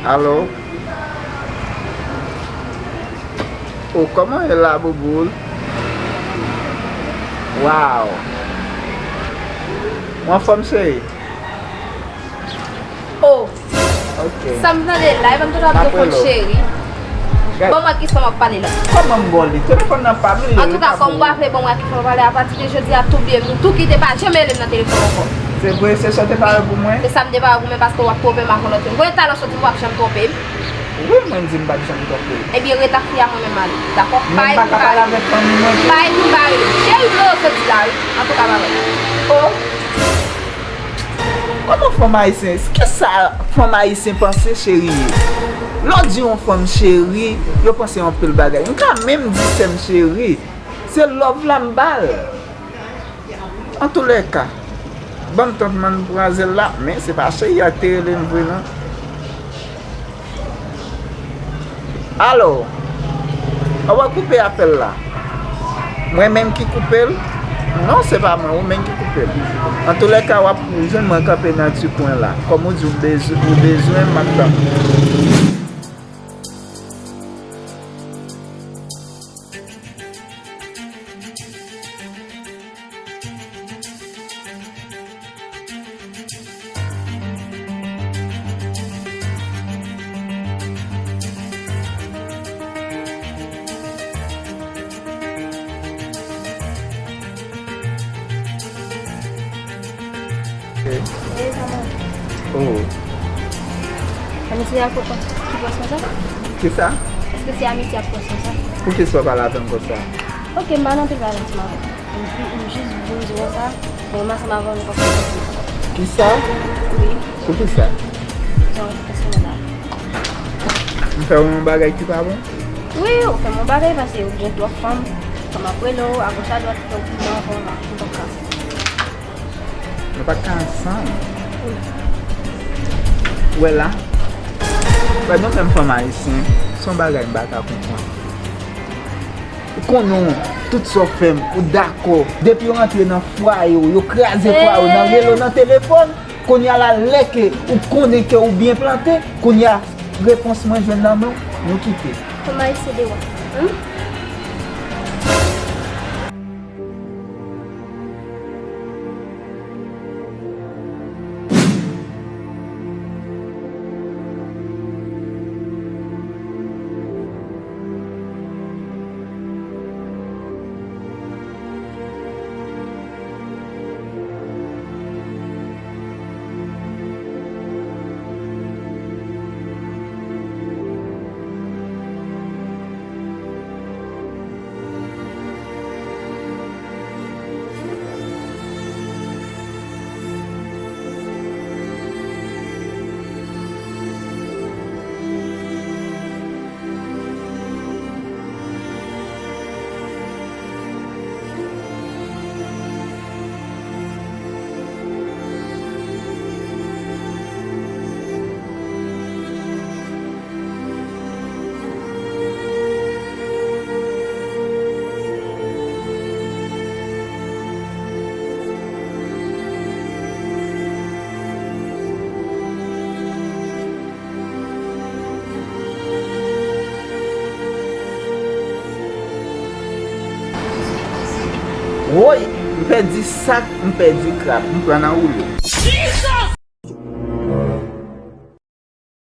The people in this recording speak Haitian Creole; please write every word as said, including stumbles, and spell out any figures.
Alo? O, kòman w ye la, bouboul? Waw! Ou anfòm, cheri? O! Ok. Sa m tande la, e pa m tande w ap di w fon cheri. Ban m wè kisa m ap pale la. Kòman m ba w li? Telefòn nan pa m li. Antouka, kòm w pa vle ban m wè ki fon pale, apati de jodi a, tou bliye m, nou tou kite, pa janm rele m nan telefòn ankò. Se vre, se sa w te pare pou mwen? Se sa m te pare pou mwen, paske w ap twonpe m ak yon lòt moun. Kote talan soti pou w ap janm twonpe m? Wi, mwen di m p ap janm twonpe w. Ebyen, ret ak fi a, mwen menm m ale. Dakò? Pa ekri m pa rele. Pa ekri m pa rele. Cheri m nan soti la, wi. Antouka, babay. O! Kòman fanm ayisyen, kisa fanm ayisyen panse cheri ye? Lè w di yon fanm cheri, yo panse anpil bagay. M ka menm di sè m cheri. Se love la m ba l. Antoulèka, ban m tant manmzèl la, men se pa cheri a ki te rele m vre non. Alo? Ou pa koupe apèl la? Mwen menm ki koupe l? Non, se pa mwen, ou menm ki koupe l. Antoulèka, w ap jwenn mwen kanpe nan ti kwen la. Kòm ou di, ou bezw-, ou bezwen m, m ap tann ou. Oh. Èske se a ki pran sa? Kisa? Èske se Amity a pran sa? Poukisa w pale avè m konsa? Ok, m pa nan anpil bagay ansanm avè w. M jis vin di w sa, mwen menm ansanm avè w nou pa fè ansanm. Kisa? Wi. Poukisa? Jan w te fè sou mwen la. M fè w yon bagay ki pa bon? Wi, ou fè m yon bagay paske ou gen twòp fanm, fanm ap rele w agoch adwat, donk mwen ankò la, m p ap ka. Nou pa t ka ansanm. Wi. Ou wè la? Wè nou menm fanm ayisyen, se yon bagay m pa ka konprann. Ou konnen w, tout sa w fè m, ou dakò. Depi yo rantre nan fwaye w, yo kraze fwaye w, nan rele w nan telefòn. Kounye a la, lè ke ou konnen ke ou byen plante, kounye a, repons mwen jwenn nan men w, nou kite. Fanm ayisyen de wa. Humm. Woy, m pèdi sak, m pèdi krab, m pran nan woule.